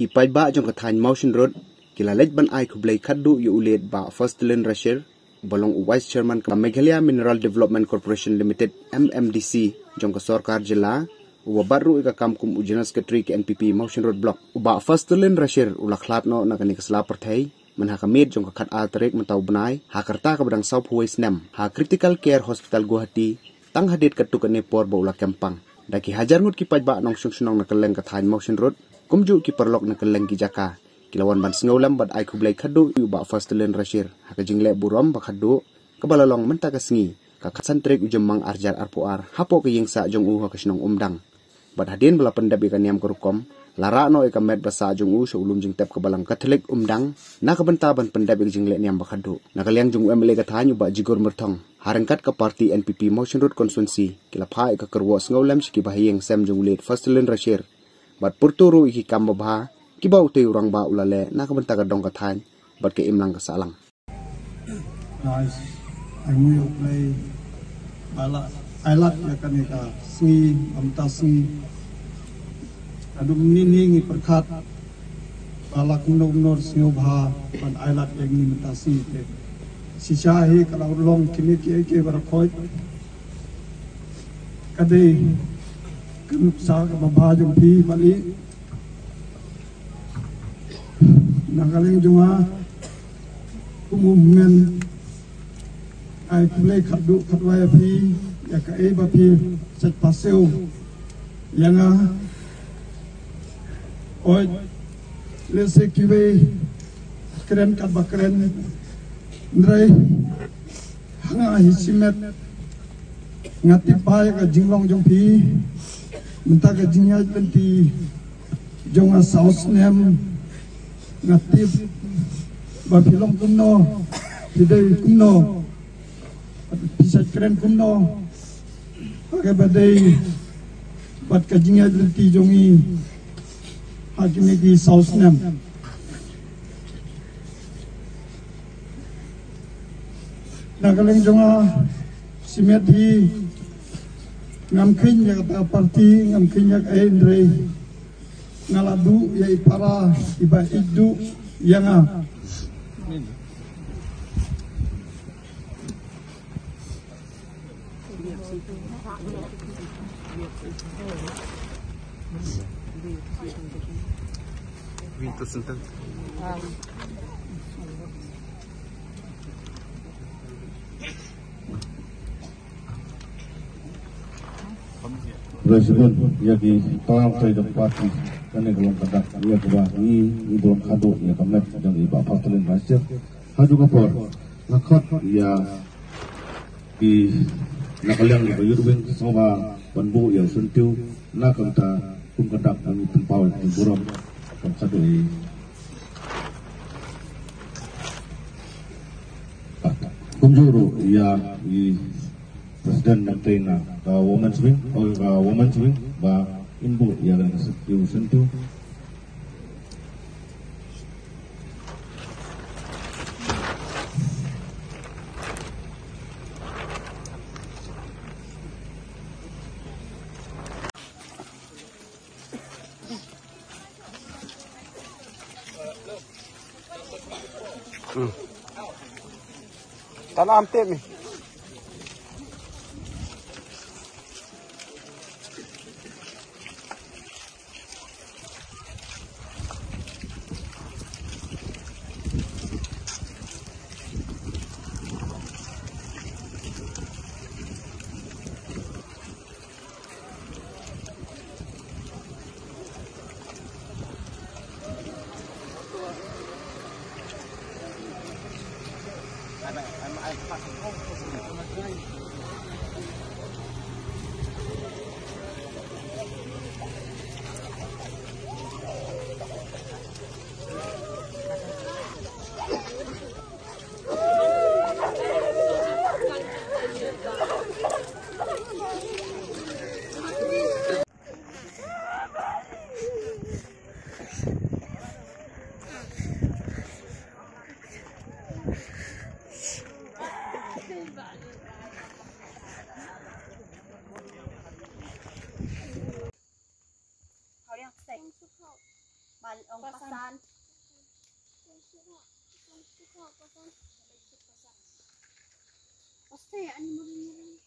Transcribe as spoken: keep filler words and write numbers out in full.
Ki paidbah jong ka thaiñ Mawshynrut ki la leit ban ai khublei khatduh ïa u late Bah Faustellin Rashir, uba long u Vice Chairman ka Meghalaya Mineral Development Corporation Limited, M M D C, jong ka sorkar jylla, uba bat ruh ïa ka kam kum u General Secretary ka N P P Mawshynrut Block. U Bah Faustellin Rashir u la khlad noh na kane ka sla pyrthei mynha ka miet jong ka khatar tarik mynta u bnai, ha ka rta kaba dang sawphew wei snem, ha Critical Care Hospital Guwahati, tang hadien katto katne por ba u la kem pang. Da ki hajar ngut ki paidbah nongshong shnong na kylleng ka thaiñ Mawshynrut, kumjuh ki paralok na kylleng ki jaka, ki la wan ban sngewlem bad ai khublei khatduh ïa u Bah Faustellin Rashir ha ka jingleh burom ba khatduh kaba la long mynta ka sngi, ka khatsan tarik u Jymmang arhajar arphew ar, hapoh ka ïing sah jong u ha ka shnong Umdang. Bad hadien ba la pyndep ïa ka niam ka rukom, la rah noh ïa ka met ba sah jong u sha u lum jingtep ka Balang Katholik Umdang, na ka bynta ban pyndep ïa ka jingleh niam ba khatduh. Na ka liang jong u M L A ka thaiñ u Bah Jigur Myrthong, ha ryngkat ka party N P P Mawshynrut Constituency, ki la phah ïa ka kyrwoh sngewlem sha ki bahaïing sem jong u late Faustellin Rashir, bad pyrto ruh ïa ki kam babha kiba utei u rangbah u la leh na ka bynta ka dong ka thaiñ bad ka imlang ka sahlang. Nice. Ai nguh ïa U Blei ba la ai lad ïa kane ka sngi, mynta sngi. Haduh mynne ngi pyrkhat ba la kumno kumno sngewbha ban ai lad ïa ngi mynta sngi te. Shisha hi ka la long kine kiei kiei baroh khoit. Ka dei ka nuksa kaba bha jong phi Bah Lih. Na ka liang jong nga, kum u hynmen, ai khublei khatduh khatwai ïa phi ïa kaei ba phi sait pasiaw ïa nga. Oi, lehse kiwei kren katba kren, hynrei ha nga hi shimet, nga tip bha ïa ka jinglong jong phi. Mynta ka jingïaid lynti jong nga saw snem, nga tip ba phi long kumno, phi dei kumno, phi sait kren kumno ha kaba dei bad ka jingïaid lynti jong ngi ha kine ki saw snem. Na ka liang jong nga, shimet hi, ngam kheiñ ïa kata ka party, ngam kheiñ ïa kaei, hynrei nga la duh ïa i para iba ïeit duh ïa nga. President ïa ki Tamil Freedom Party, kane ka long ka dak ïa kaba ngi, ngi burom khatduh ïa ka met jong i Bah Faustellin Rashir. Haduh ka por nga khot ïa ki na ka liang ka Youth Wing sngewbha ban buh ïa u syntiew na ka bynta kum ka dak ban pynpaw ïa ka burom. Kam sa dei. Kumjuh ruh ïa i President na ka Women's Wing, oh, ka Women's Wing ba in buh ïa ka syntiew, syntiew. Tanam tip ni. Pal ong pasan. Paste ani mo rin.